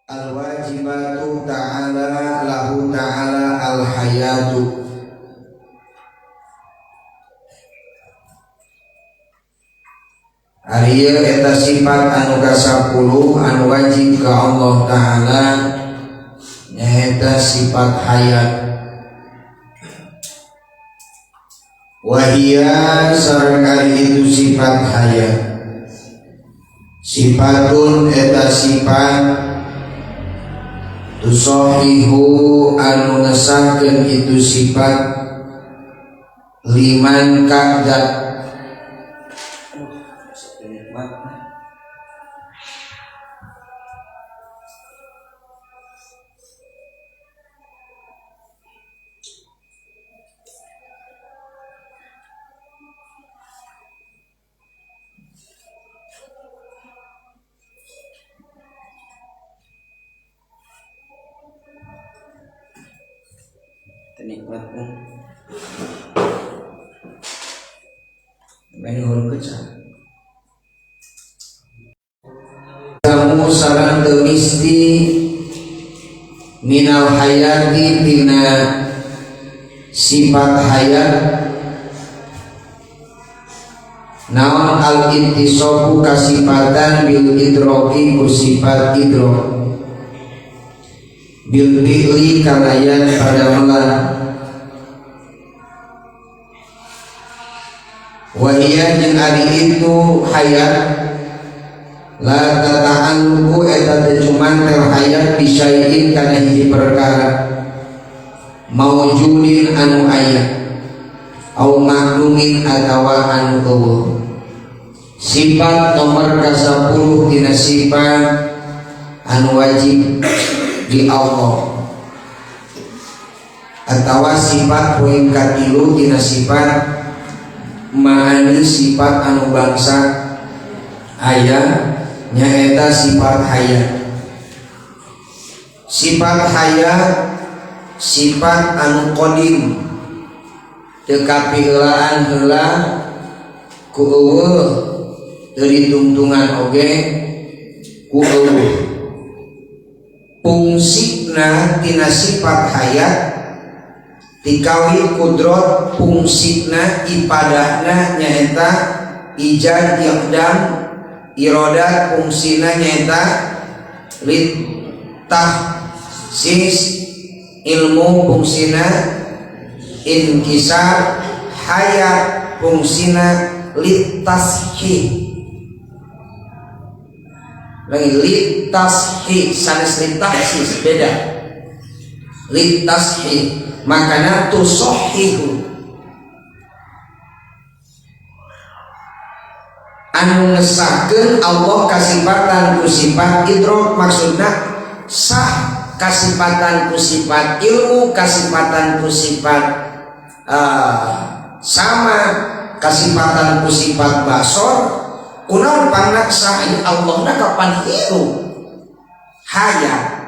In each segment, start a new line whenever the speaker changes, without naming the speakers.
Al-wajibatu ta'ala lahu ta'ala al-hayatu. Ari ieu eta sifat anu ka-10 anu wajib ka Allah Ta'ala nyaeta sifat hayat. Wahia sareng ari itu sifat hayat. Sifatun eta sifat tusohihu anu ngesahkeun itu sifat liman kadzab. Nikmat kamu sareng teu misti minal hayati tina sifat hayat naon al ittisafu kasifatan bil idroki ku sifat idrok bil fi'li kalayan pada melan wahia jeung ari itu hayat la tata'alluqu eta teu cumantel hayat bisyai'in kana hiji perkara maujudin anu aya au ma'lumin atawa anu eueuh. Sifat nomor ka-10 tina sifat anu wajib di Allah atawa sifat poin katilu tina sifat maani sifat anu bangsa aya nyaeta sifat hayat. Sifat hayat sifat anu qadim teu kapiheulaan heula ku eueuh teu ditungtungan oge ku eueuh. Fungsina tina sifat hayat tikawi kudrot fungsina ipadahna nyaeta ijad iqdam irodat fungsina nyaeta litahsis ilmu fungsina inkisar hayat fungsina litashih lagi litashih sanes litahsis beda litashih makana tusohihu anu ngesahkeun Allah kasifatan ku sifat idrok maksudna sah kasifatan ku sifat ilmu kasifatan ku sifat sama kasifatan ku sifat basor kunaon pangna sah Allahna kapan hirup hayat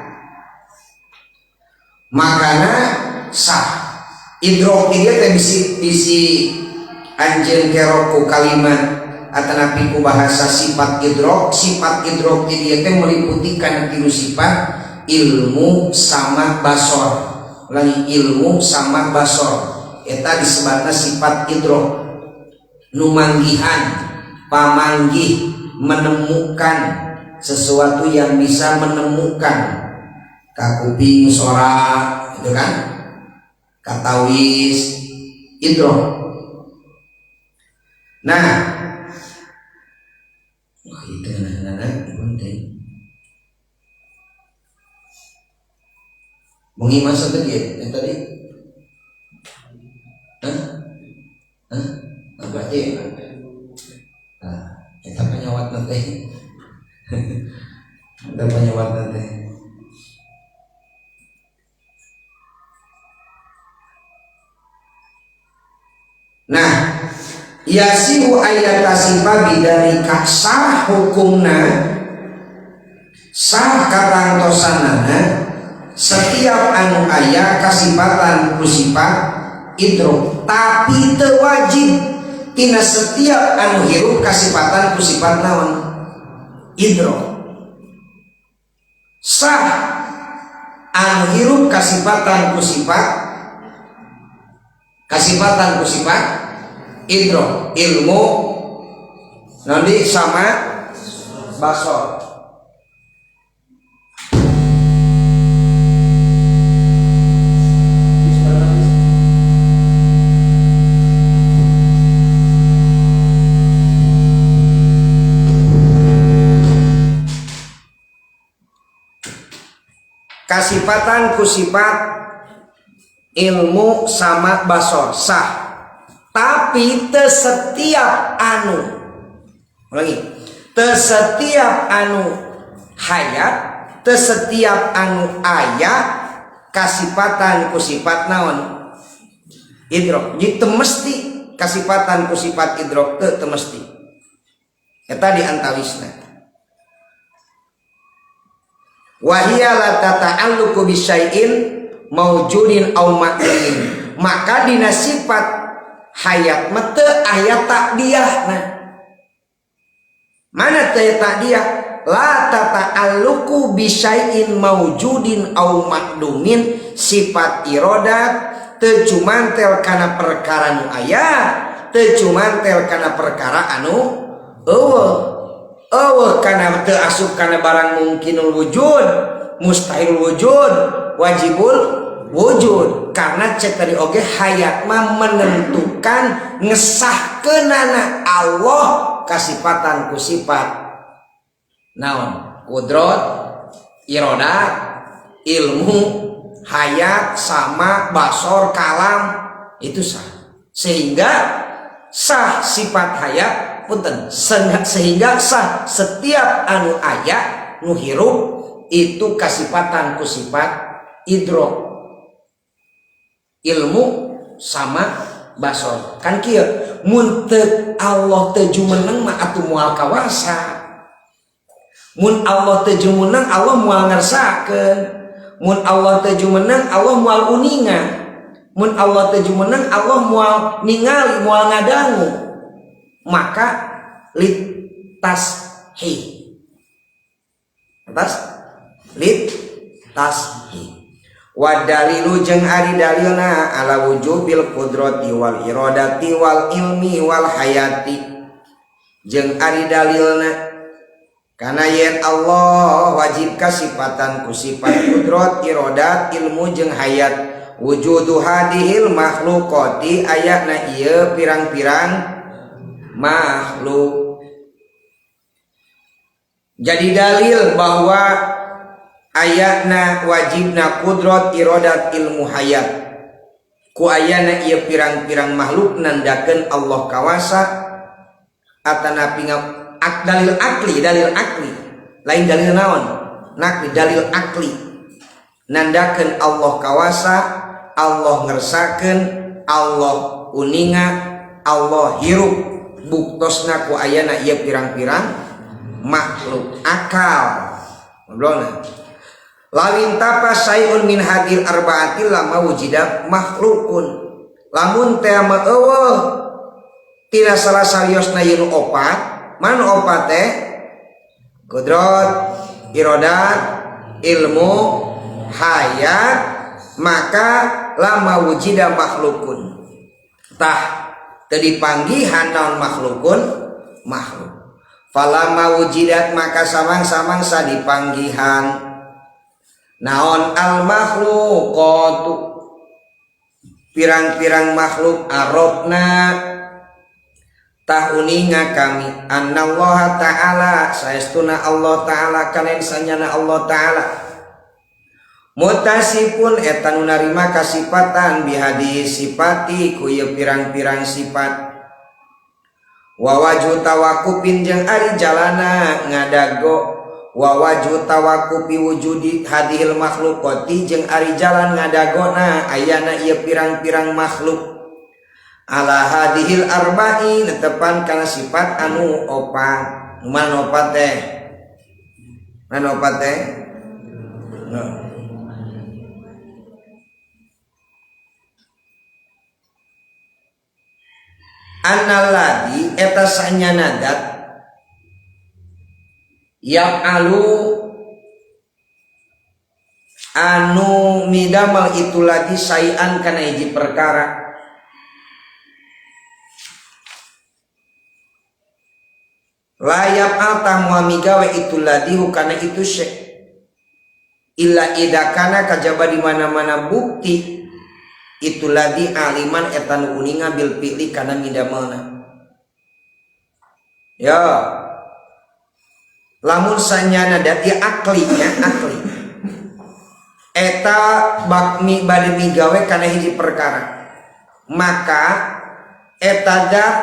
makana sah idrok ieu teh bisi anjeun kerok ku kalimat atanapi ku bahasa sifat idrok. Sifat idrok ieu teh meliputi kana tilu sifat ilmu sama basor. Ulangi ilmu sama basor eta disebutna sifat idrok nu manggihan pamanggih menemukan sesuatu yang bisa menemukan kakuping sora itu kan katawis idrok. Nah wah itu nah penting mengimas tadi yang tadi hah? Hah? Nah, berarti nah, eta penyawat nanti eta penyawat nanti. Nah, Yasihu ayatasifa bidzalika sah hukumna sah katangtosanana setiap anu aya kasipatan ku sifat idrok, tapi teu wajib tina setiap anu hirup kasipatan ku sifat naon idrok. Sah anu hirup kasipatan ku sifat idrok, ilmu nanti sama basor. Kasipatan ku sifat ilmu sama basor sah, tapi teu setiap anu, ulangi, teu setiap anu hayat, teu setiap anu aya kasipatan ku sifat naon idrok. Jadi teu mesti kasipatan ku sifat idrok, teu mesti. Eta di antawisna. Wahia la tata'alluqu bisyai'in maujudin au ma'lumin. Maka dina sifat hayat mah teu aya takdiahna. Mana teu takdiah? La tata'alluqu bisyai'in maujudin au ma'lumin. Sifat iradat teu cumantel kana perkara nu aya, teu cumantel kana perkara anu eueuh. Eueuh kana teu asup kana barang mungkinul wujud, mustahil wujud, wajibul wujud. Karena cek tadi oge hayat mah menentukan ngesahkeunana Allah kasipatan ku sifat naon kudrat, iradat, ilmu, hayat sama basor, kalam itu sah. Sehingga sah sifat hayat punten, sehingga sah setiap anu aya nu hirup itu kasipatan ku sifat idrok, ilmu sama basor. Kan kieu mun teu Allah teu jumeneng mah atuh moal kawasa. Mun Allah teu jumeneng Allah moal ngersakeun. Mun Allah teu jumeneng Allah moal uninga. Mun Allah teu jumeneng Allah moal ningali, moal ngadangu. Maka litashi, atas litashi wa dalilu jeung ari dalilna ala wujubil qudrati wal iradati wal ilmi wal hayati jeung ari dalilna kana yen Allah wajib kasipatan ku sifat kudrat, iradat, ilmu jeung hayat. Wujudu hadihil makhluqati ayana ieu pirang-pirang makhluk. Jadi dalil bahwa ayatna wajibna kudrat, iradat, ilmu, hayat. Ku ayana ieu pirang-pirang makhluk nandakeun Allah kawasa atanapi dalil akli, dalil akli lain dalil naon nakli, dalil akli nandakeun Allah kawasa, Allah ngersakeun, Allah uninga, Allah hirup. Buktosna ku ayana ieu pirang-pirang makhluk akal. Ngobrolna lawin tapa sayun min hadil arba'atil lama wujida makhlukun. Lamun teh mah eueuh tina salah sariosna ieu opat, man opat teh kudrat, iradat, ilmu, hayat, maka lama wujida makhlukun. Tah teu dipanggihan naon makhlukun makhluk. Falama wujidat maka samang-samangsa dipanggihan naon al makhluqatu pirang-pirang makhluk arobna tah uninga kami annallaha ta'ala saestuna Allah ta'ala kana sanyana Allah ta'ala mutasipun eta nu narima kasipatan bihadi sipati ku ieu pirang-pirang sifat wa wajhu tawakufin jeung ari jalana ngadago wa wajhu tawakufi wujudi hadihil makhluqati jeung ari jalan ngadagona ayana ieu pirang-pirang makhluk Ala hadihil arba'i netepan kana sifat anu opat. Nu mana opat teh? Mana opat teh? No. Analadi eta sanyana dat yang alu anu midamal itu lagi sayan kana hiji perkara layap alta muamigawe itu ladi hukana itu syek illa idakana kajaba di mana-mana bukti itu ladi aliman eta nu uninga bil fi'li kana midamelna. Ya lamun sanyana dat ya aklinya akli eta bakmi bade migawe kana hiji perkara maka eta dat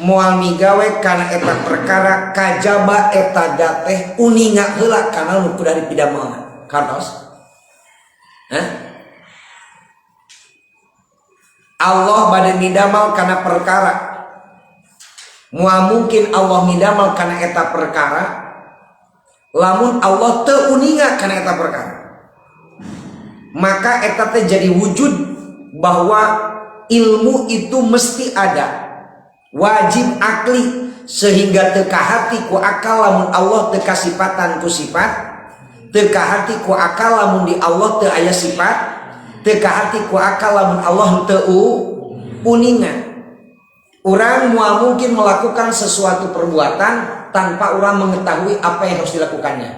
moal migawe kana eta perkara kajaba eta dat teh uninga heula kana nu kudu dipidamelna. Kartos? Hah? Allah bade midamal kana perkara moal mungkin Allah midamal kana eta perkara lamun Allah teu uninga kana eta perkara maka eta teh jadi wujud bahwa ilmu itu mesti ada wajib akli sehingga teu kahati ku akal lamun Allah teu kasipatan ku sifat teu kahati ku akal lamun di Allah teu aya sifat teu kahati ku akal lamun Allah teu uninga. Urang moal mungkin melakukan sesuatu perbuatan tanpa urang mengetahui apa yang harus dilakukannya.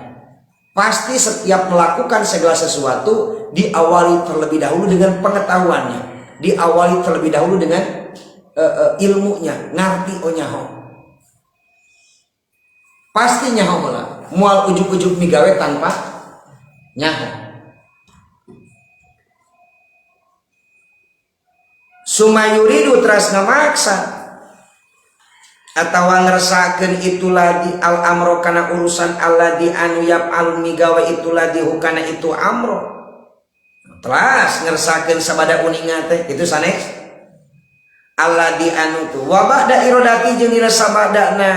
Pasti setiap melakukan segala sesuatu diawali terlebih dahulu dengan pengetahuannya, diawali terlebih dahulu dengan ilmunya, ngarti o nyaho. Pasti nyaho heula, moal ujug-ujug migawe tanpa nyaho. Sumayuridu teras ngamaksa atawa ngersakeun itu ladi al amro kana urusan alladzi anu yaf'alun migawe itu ladi hukana itu amro teras ngersakeun sabada uninga teh itu sanes alladzi anu tu wa ba'da iradati jeung dina sabadana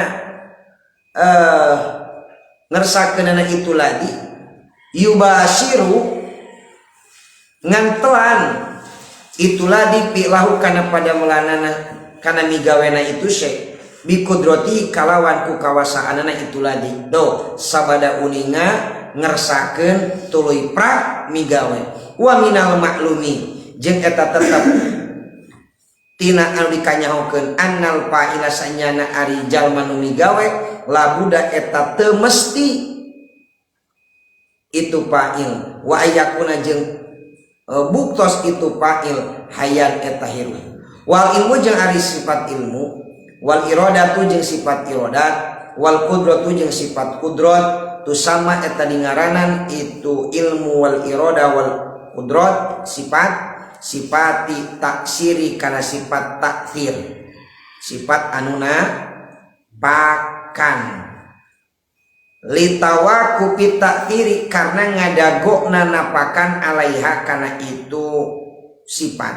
ngersakeunana itu ladi yubashiru ngantelan itulah dipilahu kana pada melanana kana migawena itu syekh bikudrati kalawan ku kawasaanana itulah di do sabada uninga ngersakeun tuluy prak migawe wa minal maklumi jeung eta tetep tina anu dikanyahokeun annal fa'ila sanyana ari jalma nu migawe labuda eta teu mesti itu fa'il wa ayakuna jeung buktos itu fa'il hayan eta hirup wal ilmu jeung ari sifat ilmu wal iradatu jeung sifat iradat wal qudratu jeung sifat kudrat tu sama eta dingaranan itu ilmu wal irada wal kudrat sifat sifati taksiri kana sifat takfir sifat anuna pakan litawaku pitakfiri karena ngadagokna napakan alaiha kana itu sifat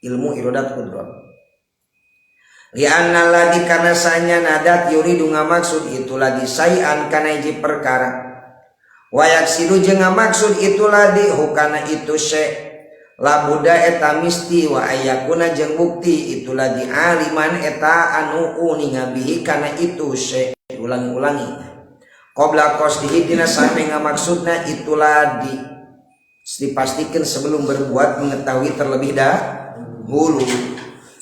ilmu iradat kudrat li'anna ladzi kana sanya nadat yuridu ngamaksud itu ladi sayan kana hiji perkara wa yaksidu jeung ngamaksud itu ladi hukana itu syai labuda eta misti wa ayakuna jeung bukti itu ladi aliman eta anu uninga bihi kana itu syai ulangi-ulangi qabla qasdihi dina same ngamaksudna itu ladi dipastikan sebelum berbuat mengetahui terlebih dahulu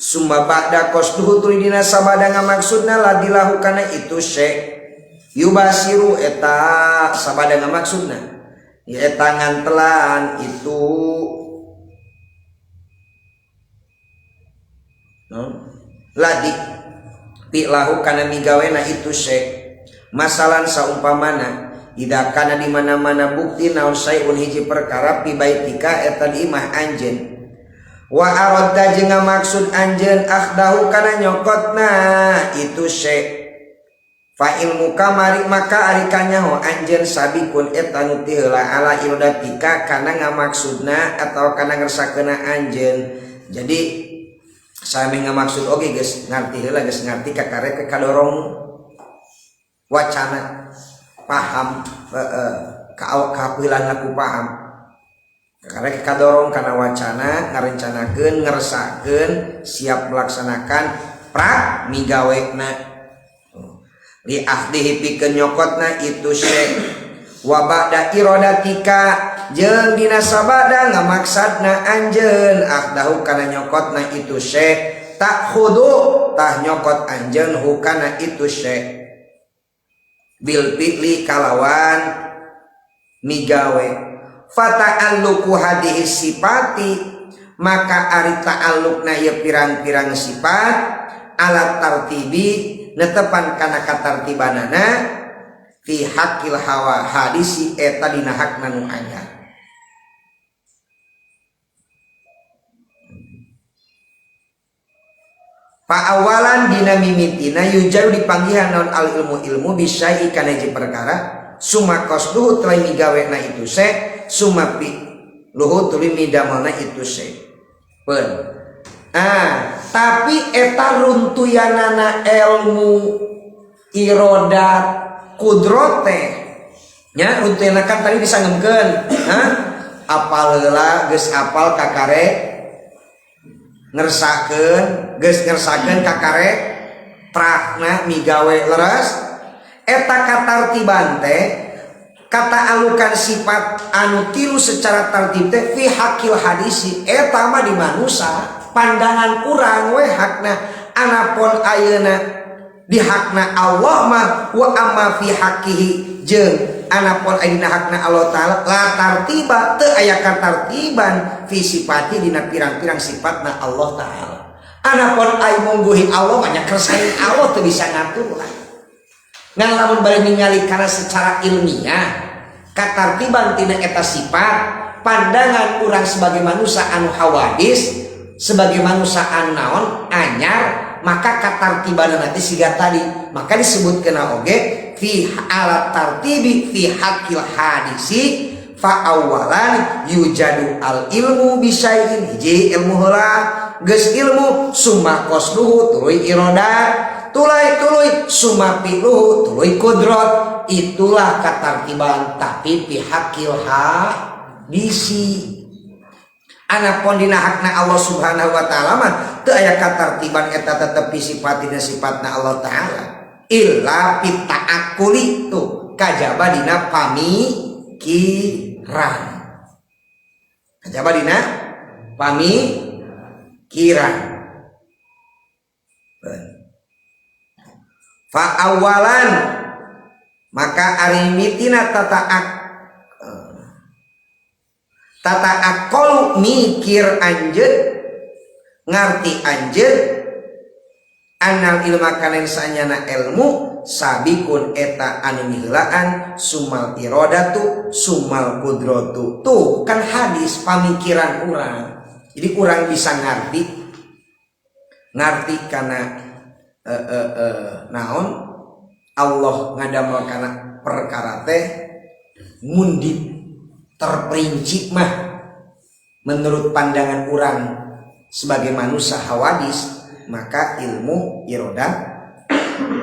summa ba'da qasduhu tuluy dina sabada ngamaksudna ladilahu kana itu syai yubasiru eta sabada ngamaksudna eta ngantelan itu no? Ladi pi'lahu kana migawena itu syai masalan saumpamana ida kana di mana-mana bukti naon sayun hiji perkara pi baitika eta di imah anjeun wa aradda jeung ngamaksud anjeun akhdahu kana nyokotna itu syai fa ilmu kamari maka ari kanyaho anjeun sabikun eta nu ti heula ala iradatika kana ngamaksudna atau kana ngersakeuna anjeun. Jadi Sami ngamaksud oge geus ngarti heula geus ngarti kakarek kadorong wacana paham kapilan aku paham kakarek kadorong kana wacana ngarencanakeun ngersakeun siap melaksanakan prak migawena li ahdihi pikeun nyokotna itu syekh wa ba'da iradatika jeung dina sabada ngamaksadna anjeun ahdahu kana nyokotna itu syekh takhudu tah nyokot anjeun hukana itu syekh bil fi'li kalawan migawe fata'alluqu hadihi sifati maka ari ta'alluqna ieu pirang-pirang sifat ala tartibi netepan kana katartibanana fi haqqil hawa hadisi eta dina hakna nu anyar. Paawalan dina mimitina yujaru dipanggihan naon al ilmu ilmu bisyai kana hiji perkara summa qasduhu tuluy migawena itu se summa fi luhu tuluy midamelna itu se. Peun. Ah, tapi eta runtuyanana ilmu irodat kudrot teh nya runtuyanana kan tadi disangemkeun, hah? Apal heula geus apal kakare ngersakeun geus ngersakeun kakare prakna migawe leres eta katartiban teh kata alukan sifat anu tilu secara tartib teh fi hakil hadisi eta mah di manusa pandangan urang we hakna anapun ayeuna di hakna Allah mah wa amma fi hakihi jeung anapun ayeuna hakna Allah taala la tartiba teu aya katartiban fi sifati dina pirang-pirang sifatna Allah taala. Anapun ai mungguhi Allah banyak kersain Allah teu bisa ngatur lah. Ngan lamun bari ningali kana secara ilmiah katartiban tina eta sifat pandangan urang sebagai manusia anu hawadis sebagai manusia anu naon anyar maka katartiban nanti siga tadi maka disebut kena oge fi ala tartibi fi hakil hadisi fa awalan yujadu al ilmu bisyai'in hiji ilmu heula geus ilmu summa qasduhu tuluy iroda tuluy tuluy summa fi'luhu tuluy kudrat itulah katartiban tapi fi hakil hadisi. Anapun dina hakna Allah Subhanahu wa taala mah teu aya katartiban eta tetep sifatina sifatna Allah taala illa pita'akuli tuh kajaba dina pamikiran kajaba dina pamikiran. Fa awalan maka ari mitina tata akol mikir anjeun ngarti anjeun anal ilma kana sanyana ilmu sabikun eta anu miheulaan sumal iradatu sumal qudratu tuh kan hadis pamikiran urang jadi urang bisa ngarti ngarti kana naon Allah ngadamel kana perkara teh mundi terperinci mah menurut pandangan orang sebagai manusia hawadis maka ilmu irodah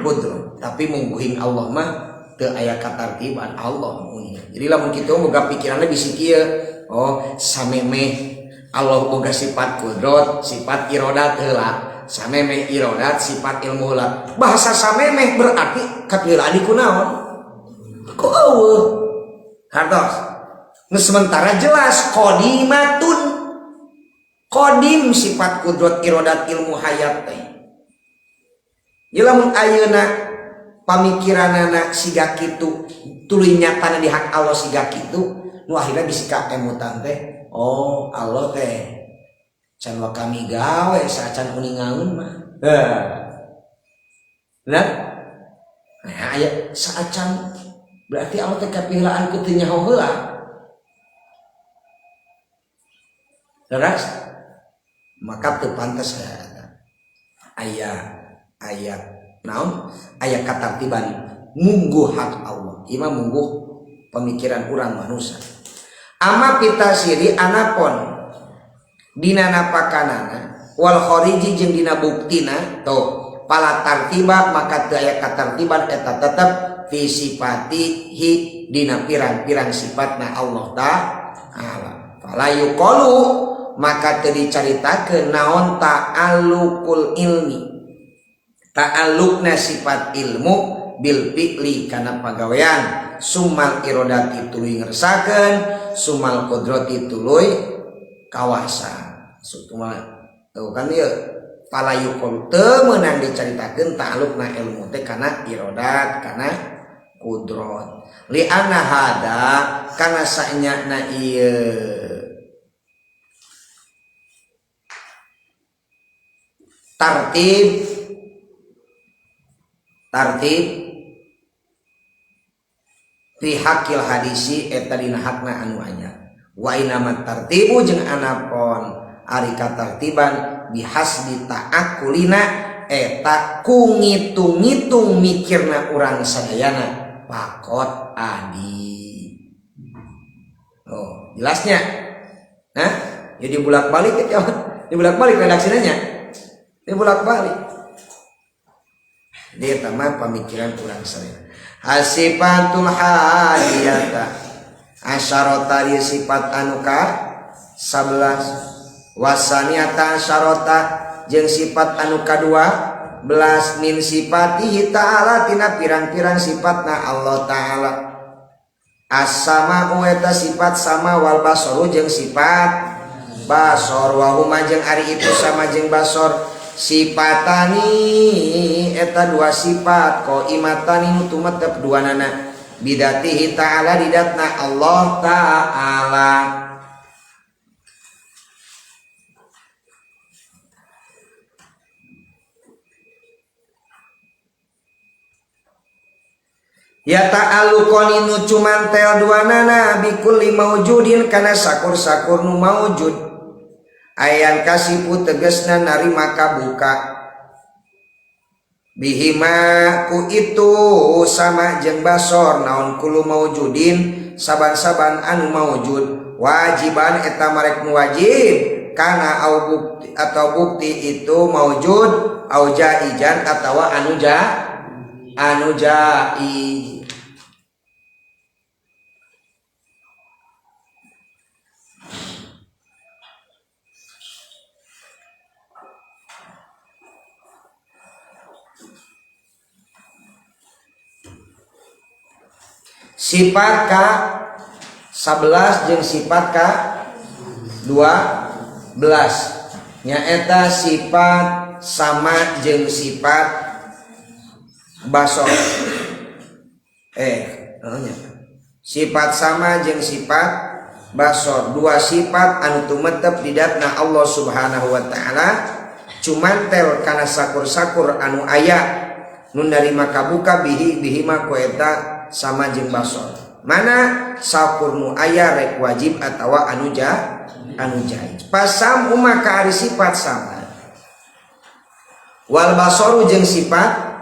kudrat tapi mungguhin Allah mah teu aya katartiban Allah uninga. Jadi lamun kitu boga pikiranna bisi kieu oh samemeh Allah boga sifat kudrat sifat irodat heula samemeh irodat sifat ilmu heula bahasa samemeh berarti kapilaan ku naon ku eueuh hartos. Nah, sementara jelas qadimatun qadim sifat kudrat irodat ilmu hayat teh. Jadi lamun ayeuna pamikiranana siga kitu tuluy nyatana di hak Allah siga kitu nu akhirna bisi kaemutan teh oh Allah teh can wa kami gawe saacan uningaeun mah. Nah, nah aya saacan berarti Allah teh kapiheulaan ku teu nyaho heula. Leras maka teu pantes aya ayat naon aya katartiban mungguh hak Allah ieu mah mungguh pemikiran urang manusia ama pitasiri anapon dina napakanana Wal khariji jeung dina buktina tuh pala tartiba maka teu aya katartiban eta tetep fi sifatihi dina pirang-pirang sifatna Allah Ta'ala. Fala yuqalu maka teu dicaritakeun naon ta'alluqul ilmi, ta'alluqna sifat ilmu bil fi'li kana pagawean, sumal irodati tuluy ngersakeun, sumal qudrati tuluy kawasa. Sutuma tuh kan ieu fala yuqalu teu meunang dicaritakeun ta'alluqna ilmu teh kana irodat kana kudrat. Li anna hada kana sanyana ieu tartib tartib fi hakil hadisi eta dina hakna anu anyar. Wa inama tartibu jeung anapon ari katartiban bihasbi ta'akulina eta ku ngitung-ngitung mikirna urang sadayana pakot adi. Oh, jelasnya. Nah, jadi bolak-balik ya, dibolak-balik redaksinya. Dibolak-balik. Dia mah pamikiran urang sadayana. Hasifatul hadiyata asyarata di sifat anu ka 11 wasaniata asyarata jeung sifat anu ka-12 min sifatihi ta'ala tina pirang-pirang sifatna Allah Ta'ala. As-sama'u eta sifat sama wal basaru jeung sifat basor wa huma jeung ari itu sama jeung basor sifatani eta dua sifat qaimatani nu tumetep duanana bidatihi ta'ala didatna Allah Ta'ala. Ya ta'alluqani nu cumantel duanana bikulli maujudin kana sakur-sakur nu maujud ayan kasipu tegesna narima kabuka bihima ku itu sama jeung basor naon kulu maujudin saban-saban anu maujud wajiban eta marek nu wajib kana au bukti atau bukti itu maujud au jaijan atawa anu ja anu jaiz. Sifat ka 11 jeung sifat ka 12 nyaeta sifat sama jeung sifat basor. Sifat sama jeung sifat basor, dua sifat anu tumetep di datna Allah Subhanahu wa taala cumantel kana sakur-sakur anu aya nu narima kabuka bihi bihima ku eta sama jeung basor. Mana sakur nu aya rek wajib atawa anu ja anu jaiz. Pasam umma ka ari sifat sama wal basoru jeung sifat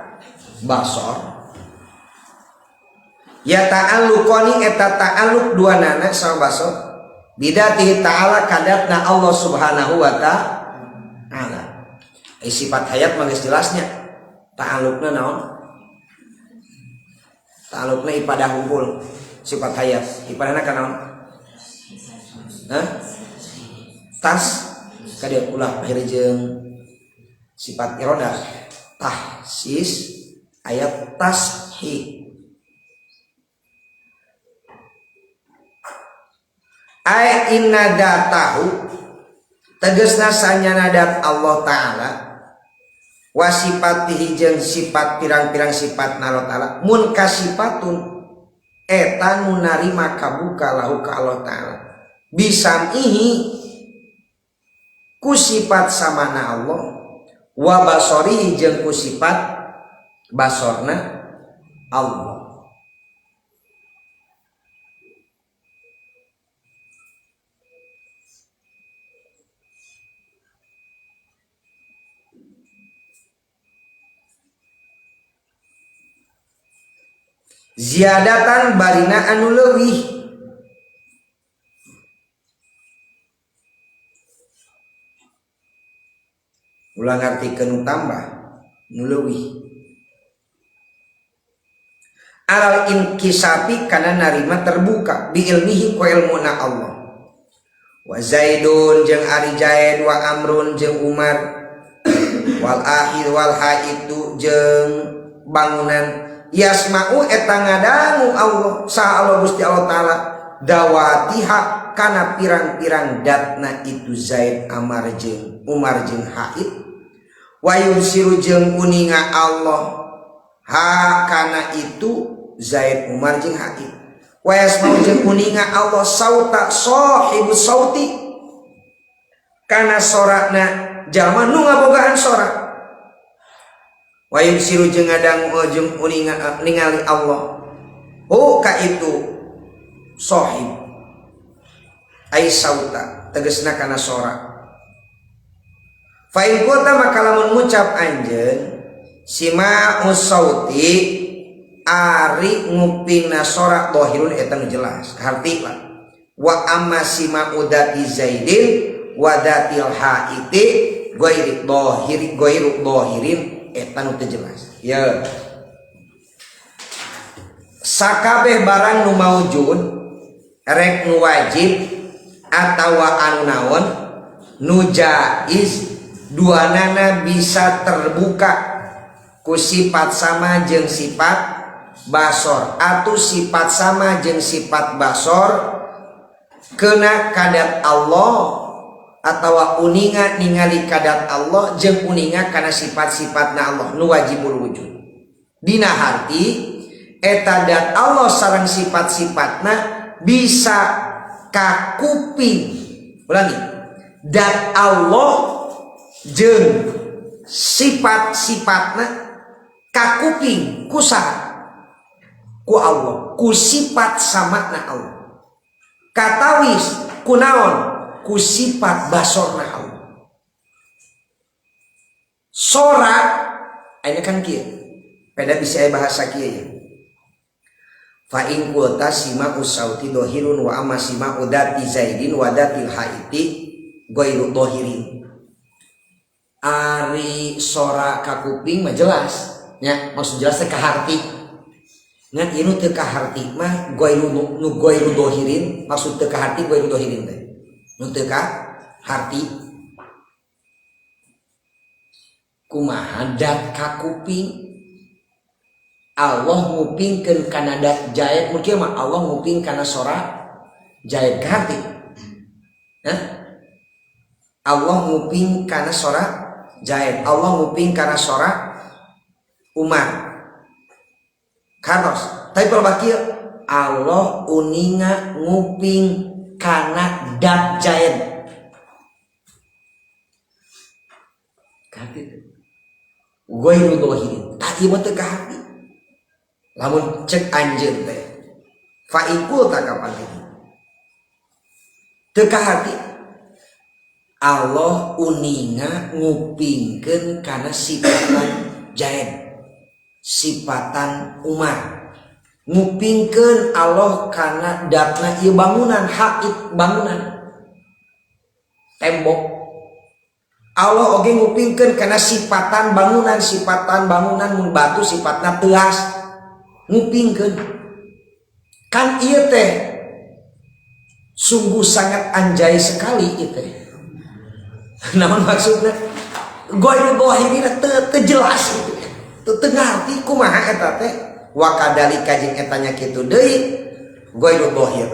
basor ya ta'alluqani eta ta'alluq dua nana sama basor bidatihi ta'ala kadatna Allah Subhanahu wa ta'ala. Sifat hayat mah geus jelasnya ta'alluqna naon? Ta'alluqna ibadah hunkul sifat hayat ibadahna ka naon? Hah? Tas kadieu ulah akhir jeung sifat irodah tahsis ayat tashih. Ai inna datahu tegasna sanyana dat Allah Ta'ala wa sifatihi jeung sifat pirang-pirang sifat Allah Ta'ala mun kasifatun eta nu narima kabuka lahu ka Allah Ta'ala bisamihi ku sifat samana Allah wa basorihi jeung ku sifat basorna Allah. Ziyadatan barina anu leuwih Ulah ngartikeun nu tambah nu leuwih. Alal inkisafi kana narima terbuka bi ilmihi ku ilmuna Allah. Wa Zaidun jeung ari Zaid wa Amrun jeung Umar wal akhir wal haitu jeung bangunan yasma'u eta ngadangu Allah saha Allah Gusti Allah taala dawatiha kana pirang-pirang datna itu Zaid Amar jeung Umar jeung Haid wa yubsiru jeung uninga Allah ha kana itu Zaid Umar jeung Haid wa yasma'u jeung uninga Allah sauta sahibu sauti kana sorana jalma nu ngabogaan sora wa yubsiru jeung ngadangu jeung uninga ningali Allah hu ka itu sahib ai sauta tegasna kana sora fa in qulta maka lamun ngucap anjeun sima'u sauti ari ngupingna sora dohirun eta nu jelas harti lah wa amma sima'u dati zaidin wa datil haiti ghairi dohiri ghairu dohirin eta nu teu jelas ya sakabeh barang nu maujud rek nu wajib atawa anu naon nu jaiz duanana bisa terbuka ku sifat sama jeung sifat basor atau sifat sama jeung sifat basor kena kadat Allah atawa uninga ningali kadat Allah jeung uninga kana sifat-sifatna Allah nu wajibul wujud dina harti eta dat Allah sareng sifat-sifatna bisa kakuping ulangi dat Allah jeung sifat-sifatna kakuping ku saha ku Allah ku sifat samakna Allah katawis ku naon ku sifat basorna Allah sora ini kan kieu beda bisa bahasa kieu ya fa in qulta sima'u sauti dohirun wa amma sima'u dati zaidin wa datil haiti ghairu dohirin ari sora kakuping mah jelas nya maksud jelas teh kaharti ngan ieu nu teu kaharti mah ghairu nu ghairu dohirin maksud teu kaharti ghairu dohirin teh nu teu kaharti kumaha dat kakuping Allah ngupingkeun kana dat jaid mungkin mah Allah nguping kana sora jaid kaharti hah Allah nguping kana sora jaid Allah nguping kana sora Umar kartos tapi kalau bakil Allah uninga nguping kana dat jaid kaharti ghairu dohirin tak ieu mah teu kaharti lamun cek anjeun teh fa in qulta kapan ini teu kaharti Allah uninga ngupingkeun kana sifatan jaid sifatan Umar ngupingkeun Allah kana datna ieu bangunan haid bangunan tembok Allah oge ngupingkeun kana sifatan bangunan mun batu sifatna teuas ngupingkeun kan ieu teh sungguh sangat anjay sekali ieu teh naon maksudna ghairu dhahirina teu jelas itu teu ngarti kumaha eta teh wa kadalika jeung eta nya kitu deui ghairu dhahir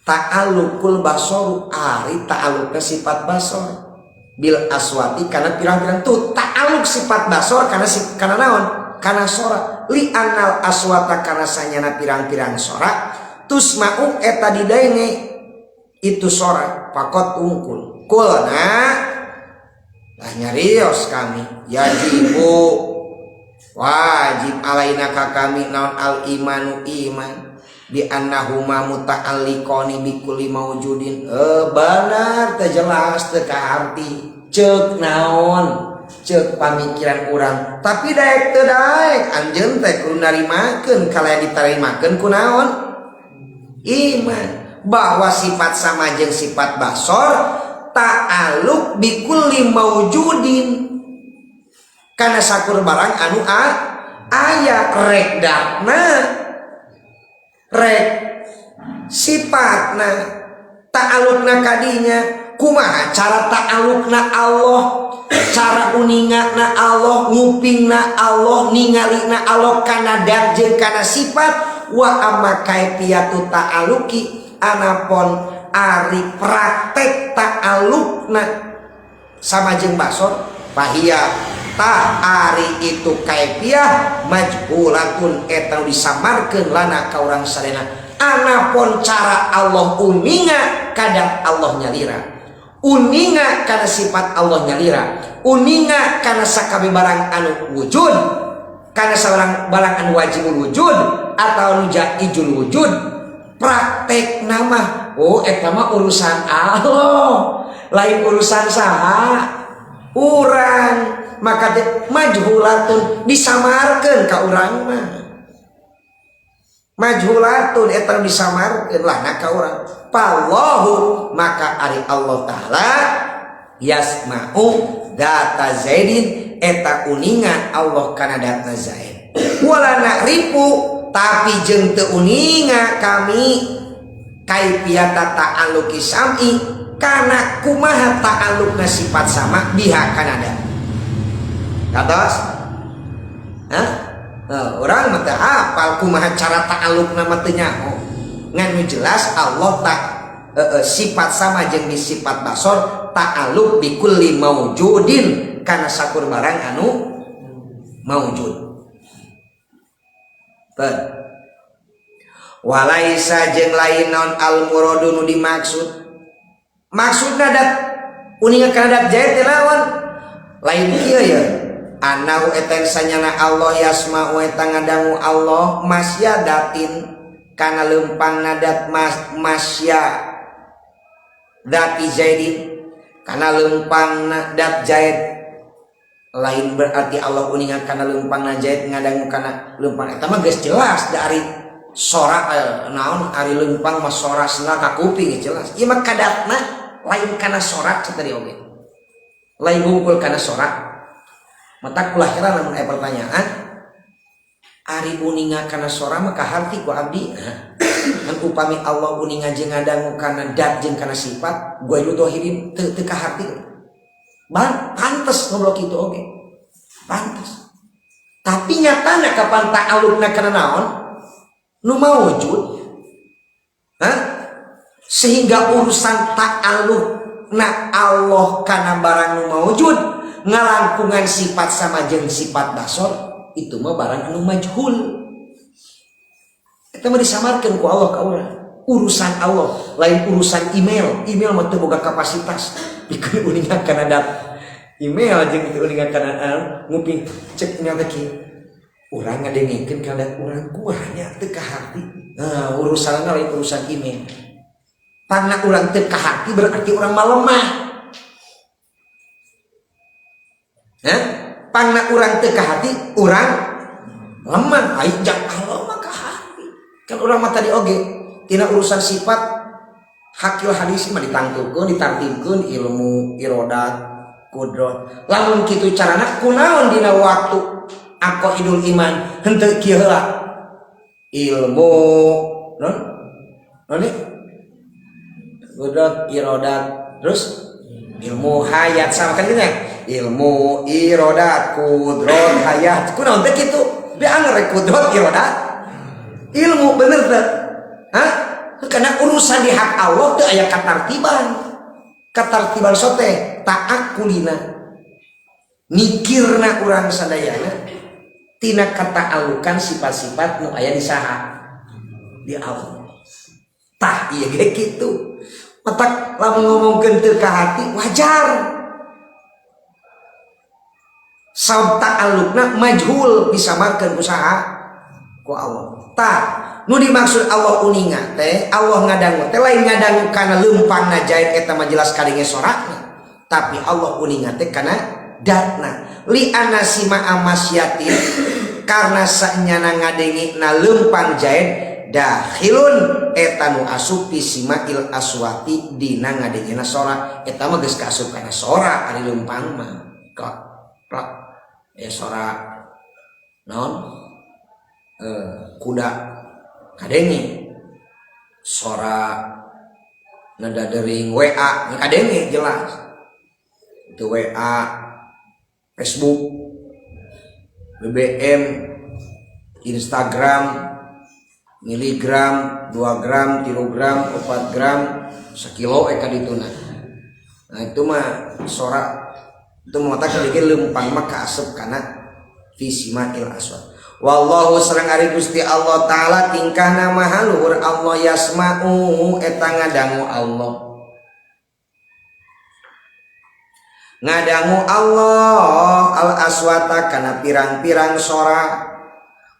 ta'alluqul basoru ari ta'alluqna sifat basor bil aswati kana pirang-pirang tuh ta'alluq sifat basor kana kana naon kana sora li anal aswata kana sanyana pirang-pirang sora tusma'u eta didaenge itu sora pakot ungkul kulna lah nyarios kami yajibu wajib alaina ka kami naon al imanu iman bi annahuma muta'alliqani bi kulli maujudin benar teu jelas teu kaarti ceuk naon ceuk pamikiran urang tapi daek teu daek anjeun teh kudu narimakeun kalayan ditarimakeun ku naon iman bahwa sifat sama jeung sifat basor ta'alluq bi kulli maujudin kana sakur barang anu aya rek datna rek sifatna ta'alluqna kadinya kumaha cara ta'alluqna Allah cara uningana Allah ngupingna Allah ningalina Allah kana dat jeung kana sifat wa amma kaifiyatu ta'alluqi anapon ari praktek ta'alluqna sama jeung basor fahia ta ari itu kaifiah majhulatun eta disamarkeun lana ka urang sadayana anapon cara Allah uninga kadang Allah nyalira uninga kana sifat Allah nyalira uninga kana sakabeh barang anu wujud kana sabarang barang anu wajibul wujud atau nu jaijul wujud praktek nama oh eta mah urusan Allah lain urusan saha urang maka majhulatun disamarkeun ka urang mah majhulatun eta disamarkeun lana ka urang fallahu maka ari Allah taala yasma'u data Zaidin eta uninga Allah kana datna Zaid wala na'rifu tapi jeung teu uninga kami kaifiyata ta'alluqi sam'i kana kumaha ta'alluqna sifat sama biha kana dat katos hah urang mah teu hafal kumaha cara ta'alluqna mah teu nyaho ngan nu jelas Allah tak sifat sama jeung di sifat basor ta'alluq bi kulli maujudin kana sakur barang anu maujud. Walaisa jeung lain naon al muradu nu dimaksud maksudna dat uninga kana dat Zaid teh naon lain kieu ya anau eta sanyana Allah yasma'u eta ngadangu Allah masyadatin kana lempang nadat masya dati Zaidin kana lempang dat Zaid lain berarti Allah uninga kana lempang Zaid ngadangu kana lempang eta mah geus jelas dari sora naon ari lempang mah sora sena ka kuping jelas ieu mah kadatna lain kana sora tadi oge lain ngumpul kana sora mata kula heran lamun aya pertanyaan ari uninga kana sora mah kaharti ku abdi kan upami Allah uninga jeung ngadangu kana dat jeung kana sifat gua dohirin teu teu kaharti ban pantes ngobrol kitu oge pantes tapi nyatana kapan ta'alluqna kana naon nu maujud hah sehingga urusan ta'alluqna Allah kana barang nu maujud ngalangkungan sifat sama jeung sifat basor itu mah barang anu majhul eta mah disamarkeun ku Allah ka urang urusan Allah lain urusan email email mah teu boga kapasitas pikeun uninga kana dat email jeung teu uninga kana nguping cek email teh kieu urang ngadengikeun kana dat urang kuahnya teu kaharti nah urusanna lain urusan email karena urang teu kaharti berarti urang mah lemah hah pangna urang teu kahati urang lemah ai jang Allah mah kahati kan urang mah tadi oge tina urusan sifat hakil hadis mah ditangtukeun ditartibkeun ilmu irodat kudrat lamun kitu carana kunaon dina waktu aqaidul iman henteu kieu heula ilmu non non kudrat irodat terus ilmu hayat sama kan gitu ya ilmu irodat kudrat hayat kunaon teh kitu be anger kudrat irodat ilmu bener teh hah karena urusan di hak Allah teh aya katartiban katartiban sote ta'akulina mikirna urang sadayana tina kata'alukan sifat-sifat nu aya di saha di Allah tah ieu ge kitu matak lamun ngomongkeun teu ka hati wajar sabab ta'alluqna majhul disamarkeun ku saha ku Allah tah nu dimaksud Allah uninga teh Allah ngadangu teh lain ngadangu kana leumpangna Zaid eta mah jelas kadenge sorakna tapi Allah uninga teh kana datna li anna sima amasyatin karena sanyana ngadenge na leumpang Zaid Dakhilun eta nu asup fi simail aswati dina ngadengena sora. Eta mah geus kaasup kana sora ari leumpang mah. Klak klak ya sora naon? Kuda kadenge. Sora nada dering WA kadenge jelas. Itu WA, Facebook, BBM, Instagram, miligram, 2 gram, 3 gram, 4 gram, sekilo eka dituna. Nah itu mah sora itu mata kadenge leumpang mah kaasup kana fi simail aswat. Wallahu sareng ari Gusti Allah taala tingkahna maha luhur Allah yasma'u eta ngadangu Allah. Ngadangu Allah al aswata kana pirang-pirang sora.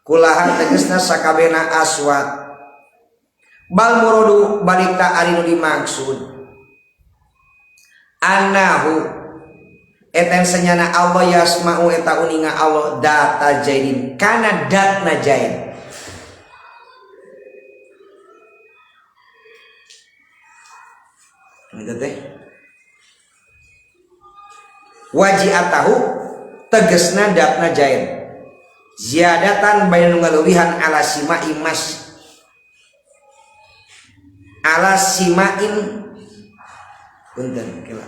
Kulaha tegesna sakabehna aswat. Bal muradu balik ta ari nu dimaksud. Annahu eta senyana Allah yasma'u eta uninga Allah data jaidin kana datna jaid. Itu teh waji'atahu tegesna datna jaid. Ziyadatan baina ngaluwihan ala sima'i mas ala sima'in punten kela.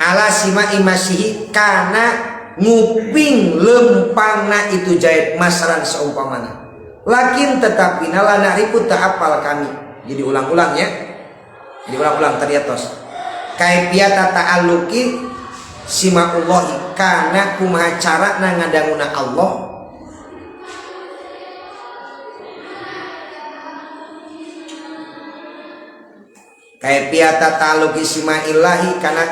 Ala sima'i masihi kana nguping lempangna itu jahit masaran seumpamana. Lakin tetapi nala nariku tak apal kami. Jadi ulang-ulang ya. Jadi ulang-ulang tadi atos. Kaifiata ta'alluqi sima'ullahi kana kumaha carana ngadanguna Allah. Kaifiata ta'alluqi sima'illahi kana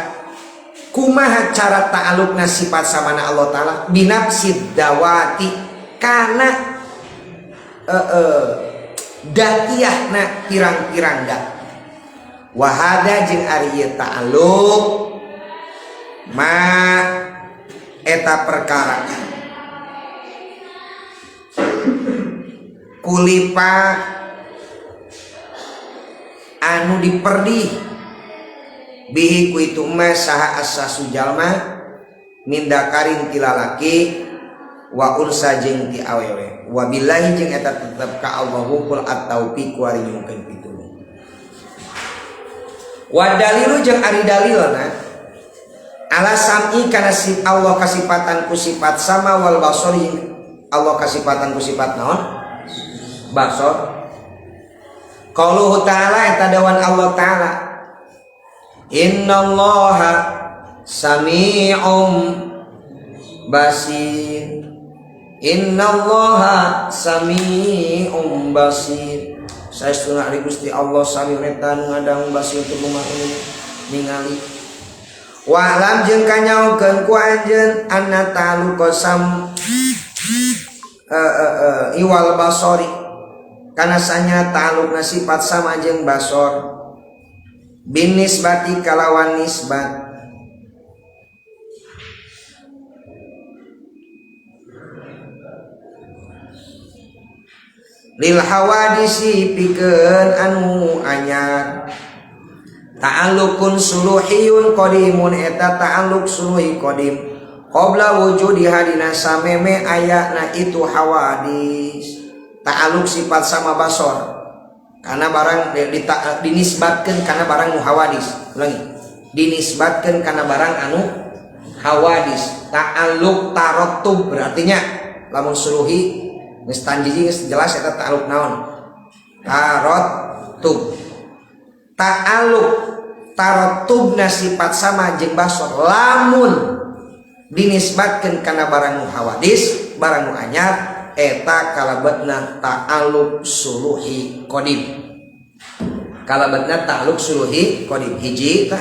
kumaha cara ta'alluqna sifat samana Allah taala binafsid dawati kana datiyahna pirang-pirang dat. Wahada jeung ari ieu ta'alluq ma eta perkara kulipa anu diperdih bihi ku itu ma saha asasu jalma mindakarin ti lalaki wa unsa jeung ti awewe wa billahi jeung eta tetep ka Allah hukul at-taufiq wa nyungkeun pitulung. Wa dalilu jeung ari dalilna ala sam'i kana si Allah kasipatan ku sifat sama wal basari Allah kasipatan ku sifat naon basar. Qauluhu ta'ala eta dawan Allah ta'ala innallaha sami'um basir. Innallaha sami'um basir. Saestuna ari Gusti Allah sami eta nu ngadang basir teu ningali. Wa alam jeung kanyaokeun ku anjeun anna ta'aluqa sam iwal basori kana sanya ta'alluqna sifat sama jeung basor bin nisbati kalawan nisbat lil hawadisi pikeun anu anyar. Ta'alluqun suluhiyun qadimun eta ta'alluq suluhi qadim qabla wujudi hadina sameme ayana itu hawadis. Ta'alluq sifat sama basor karena barang dinisbatkeun kana barang nu hawadis. Ulangi, dinisbatkeun kana barang anu hawadis. Ta'alluq tarattub berartinya lamun suluhi geus tanjiji geus jelas eta ta'alluq naon? Tarattub. Ta'alluq tarattubna sifat sama jeung basor lamun dinisbatkeun kana barang nu hawadis, barang nu anyar eta kalebetna ta'alluq suluhi qadim. Kalebetna ta'alluq suluhi qadim hiji tah.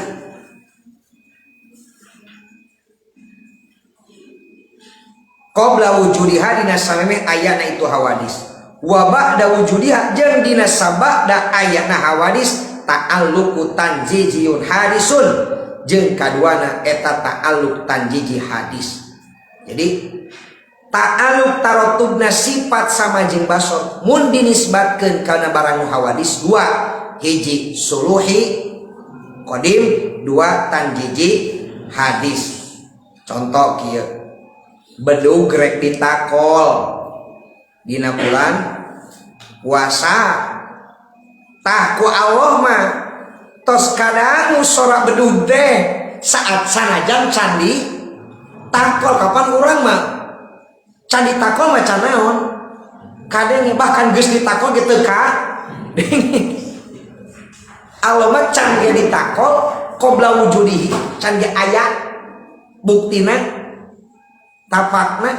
Qabla wujudiha dina sameme ayana itu hawadis. Wa ba'da wujudiha jeung dina sabada ayana hawadis ta'alluqu tanjijiyun hadisun jeung kaduana eta ta'alluq tanjiji hadis. Jadi ta'alluq tarotubna sifat sama jeung basor mun dinisbatkeun kana barang nu hawadis dua, hiji suluhi qadim, dua tanjiji hadis. Contoh kieu, bedug rek ditakol dina bulan puasa, tah ku Allah mah tos kadangu sora bedug teh saat sanajan candi takol. Kapan urang mah candi takol mah can naon kadenge, bahkan geus ditakol ge teu ka Allah mah can ge ditakol qabla wujudihi, can ge aya buktina tapakna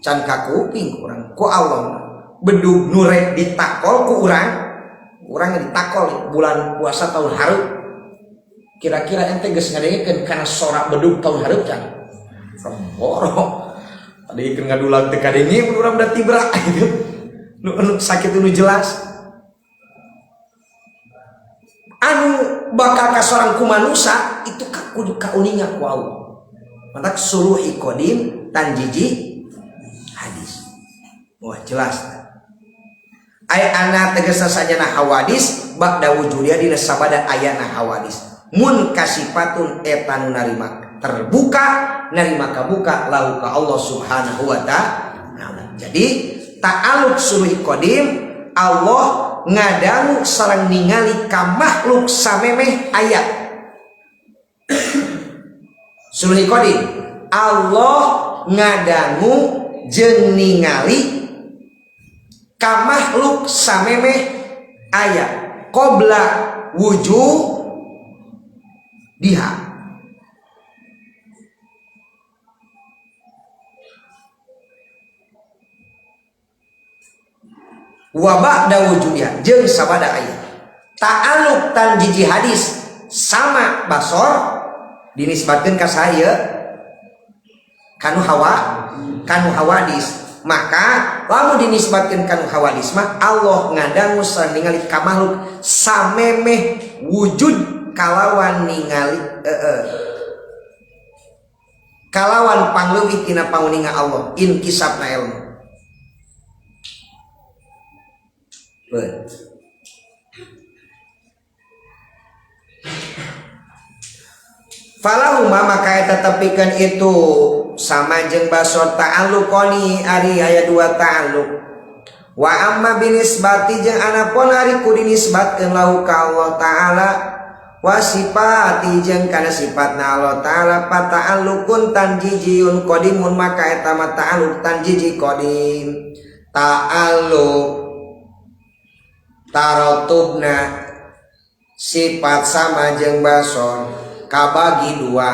can kakuping urang ku Allah. Bedug nu rek ditakol ku urang, urang ditakol bulan puasa tahun hareup, kira-kira ente geus ngadengekeun kana sora bedug tahun hareup can? Boro tadi keur ngadulang teu kadenge urang da tibra gitu. Nu sakit nu jelas anu bakal kasorang ku manusa itu kudu kauninga ku Allah. Mantak suluhi qadim tanjiji hadis. Wah jelas. Ay ana tegasna sajana hawadis ba'da wujudiha dina sabada ayana hawadis. Mun kasifatun eta nu narima terbuka narima kabuka lahu ka Allah Subhanahu wa ta'ala. Jadi ta'alluq suluhi qadim Allah ngadangu sareng ningali ka makhluk samemeh aya. Suluhi qadim Allah ngadangu jeung ningali ka makhluk samemeh aya qabla wujudiha. Wa ba'da wujudiha jeung sabada aya. Ta'alluq tanjiji hadis sama basor dinisbatkeun ka saha kanu hawa kanu hawadis. Maka lamun dinisbatkeun kanu hawadis mah Allah ngadangu sareng ningali ka makhluk samemeh wujud kalawan ningali kalawan pangleuwih tina panguninga Allah inkisabna ilmu. Falahuma maka eta tepikeun itu sama jeung basor ta'alluqoni ari aya dua ta'alluq. Wa amma binisbati jeung anapun ari ku dinisbatkeun lahu ka Allah Ta'ala wa sifati jeung kana sifatna Allah Ta'ala fa ta'alluqun tanjijiyun qadimun maka eta mah ta'alluq tanjiji qadim. Ta'alluq tarotubna sifat sama jeung basor kabagi dua,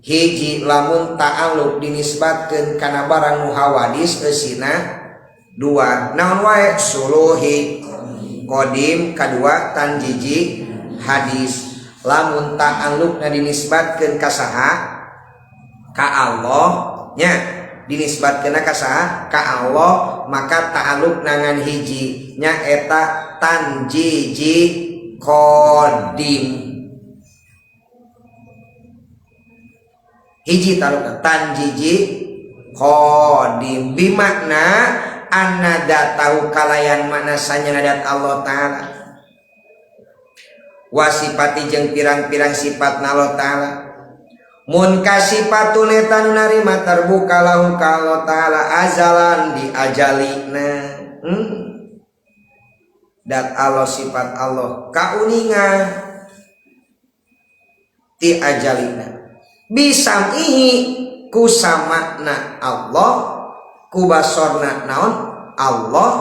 hiji lamun ta'alluq dinisbatkeun kana barang nu hawadis eusina dua, naon wae suluhi qadim, kadua tanjiji hadis. Lamun ta'alluqna dinisbatkeun ka saha? Ka Allah nya, dinisbatkeun ka saha? Ka Allah, maka ta'alluq nangan hiji nya eta tanjiji qadim. Hiji ta'alluq tanjiji qadim bimakna anna datahu kalayan makna sanyana dat Allah Ta'ala wa sifati jeung pirang-pirang sifatna Allah Ta'ala. Mun kasifatun eta nu narima terbuka lahu ka Allah Ta'ala azalan di ajalina. Dat Allah sifat Allah kauninga ti ajalina bisamihi ku samakna Allah ku basorna naon Allah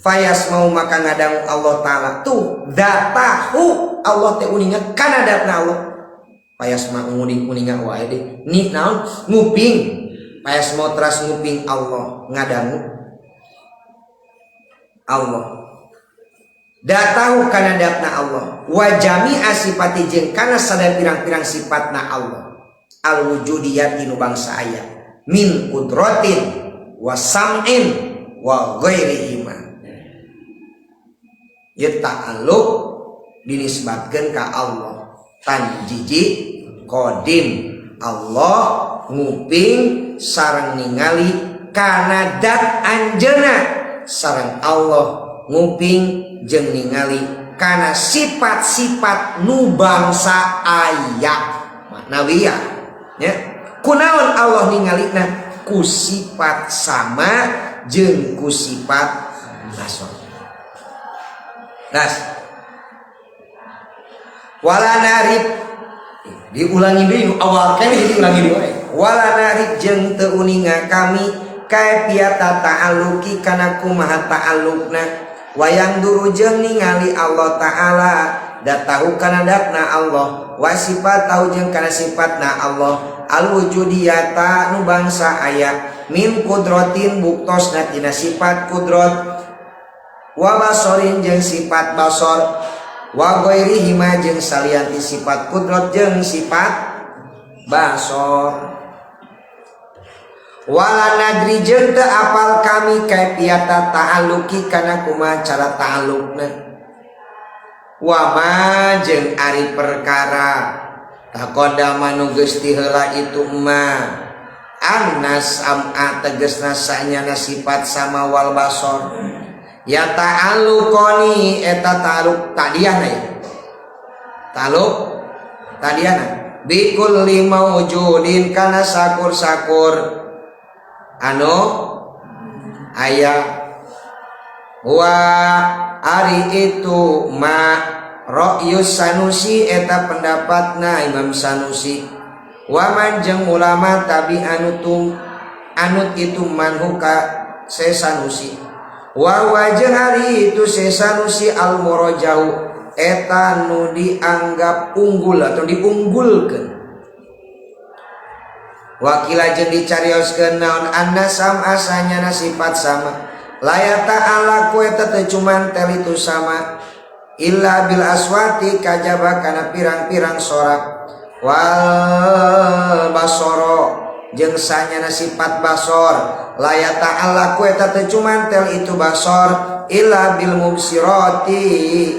fayas mau maka ngadangu Allah Ta'ala tuh datahu Allah teh uninga kana datna Allah payas mah nguning-uninga wae deh ni naon nguping payas mau teras nguping Allah ngadangu Allah datahu kana datna Allah wa jami'a sifati jeung kana sadaya pirang-pirang sifatna Allah al wujudiyati nu bangsa aya min qudratin wa sam'in wa ghairihima. Ieu ta'alluq dinisbatkeun ka Allah tanjiji qadim Allah nguping sareng ningali kana dat anjeunna sareng Allah nguping jeung ningali kana sifat-sifat nu bangsa aya maknawiyah nya. Kunaon Allah ningalina ku sifat sama jeung ku sifat basor. Das wala narif diulangi deui nu awal keneh diulangi deui wae. Wala narif jeung teu uninga kami kaifiata ta'alluqi kana kumaha ta'alluqna wayang duru jeung ningali Allah Ta'ala datahu kana datna Allah wa sifatahu jeung kana sifatna Allah alwujudiyata nu bangsa aya min kudratin buktosna tina sifat kudrat wa basorin jeung sifat basor wa ghairihima jeung salianti sifat kudrat jeung sifat basor. Wala nadri jeung teu apal kami kaifiata ta'alluqi kana kumaha cara ta'alluqna wa ma jeung ari perkara taqaddama nu geus tiheula itu ma annas sam'a tegasna sanyana sifat sama wal basor ya ta'alluqoni eta ta'alluq tadiahna ya ta'alluq tadiahna bi kulli maujudin kana sakur-sakur anu aya wa ari itu ma ra'yus Sanusi eta pendapatna Imam Sanusi wa man jeung ulama tabi anutum anut itu manhuka se Sanusi wa jeung ari itu se Sanusi al murajau eta nu dianggap unggul atau diunggulkeun. Wakila jeung dicarioskeun naon anna sam'a sanyana sifat sama la ta'ala ku eta teu cumantel itu sama illa bil aswati kajaba kana pirang-pirang sorak wal basoro jeung sanyana sifat basor la ta'ala ku eta teu cumantel itu basor illa bil mubsirati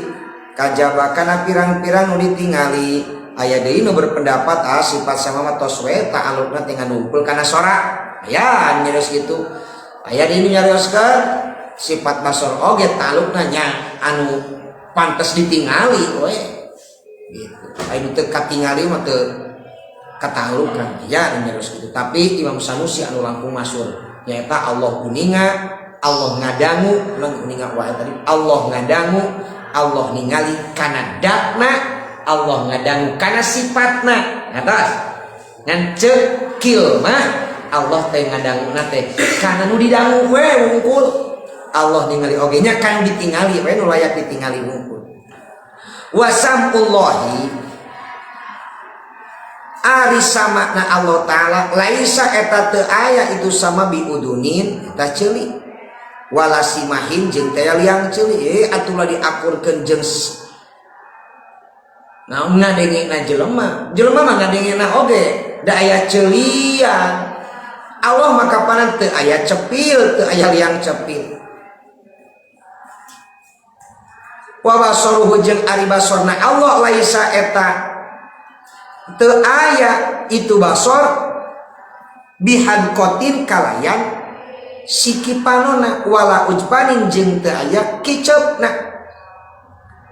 kajaba kana pirang-pirang nu ditingali. Aya deui nu berpendapat sifat sama mah tos we ta'alluqna teh nganumpul kana sora aya nyarios kitu. Aya deui nu nyarioskeun sifat basor oge ta'alluqna nya anu pantes ditingali we gitu. Aya nu teu katingali mah teu kata'alluqan aya nu nyarios kitu. Tapi Imam Sanusi anu langkung masyhur nyaeta Allah uninga, Allah ngadangu, ulang uninga wae tadi Allah ngadangu, Allah ningali kana datna, Allah ngadangu kana sifatna. Atas ngan cekil mah Allah teh ngadanguna teh kana nu didangu we wungkul. Allah ningali oge nya kana ditingali we nu layak ditingali wungkul. Wa sam'ullahi ari samakna Allah Ta'ala laisa eta teu aya itu sama biudunin eta ceuli wala simahin jeung teh liang ceuli atulah diakurkeun jeung nah ngadengena jelema jelema mah ngadengena oge da aya ceulian. Allah maka panan teu aya cepil teu aya liang cepil. Wa basaruhu jeung ari basorna Allah laisa eta teu aya itu basor bihadqatin kalayan sikipanona wala ujbanin jeung teu aya kiceupna.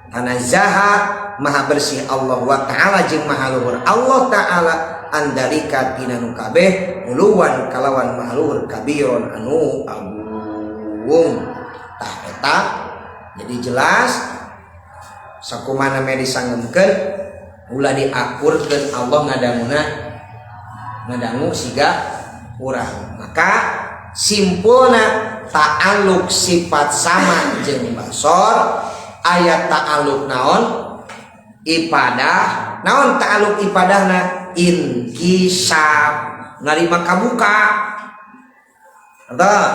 Tanazaha maha bersih Allah wa ta'ala jeung maha luhur Allah ta'ala andalika tina nu kabeh uluwan kalawan maha luhur kabiron anu agung. Tah eta jadi jelas sakumana me disangemkeun ulah diakurkeun Allah ngadanguna ngadangu siga urang. Maka simpulna ta'alluq sifat sama jeung basor ayat ta'alluq naon ibadah naon ta'alluq ibadahna inkisaf ngarima kabuka atau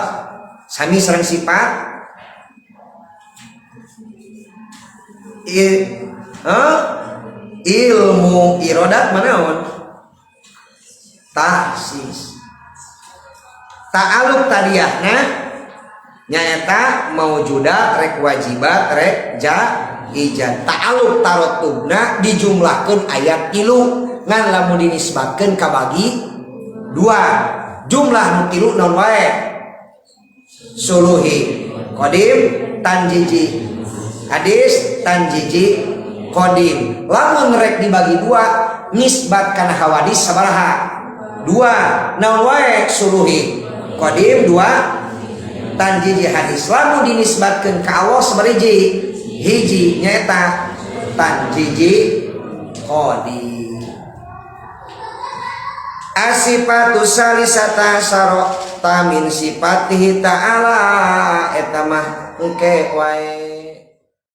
sami sareng sifat ilmu irodat manaon tahsis ta'alluq tadiahna nyaeta maujudat rek wajibat rek jaijat. Ta'alluq tarotubna dijumlahkeun ayat 3 Ngan lamun dinisbatkeun kabagi dua. Jumlah nu tilu naon wae? Suluhi qadim, tanjiji hadis, tanjiji qadim. Lamun rek dibagi dua, nisbat kana hawadis sabaraha? Dua. Naon wae? Suluhi qadim dua, tanjiji hadis. Lamun dinisbatkeun ka Allah sabaraha hiji? Hiji, nyaeta tanjiji qadim. Asifatu salisata asyara min sifatihi ta'ala, eta mah engke wae.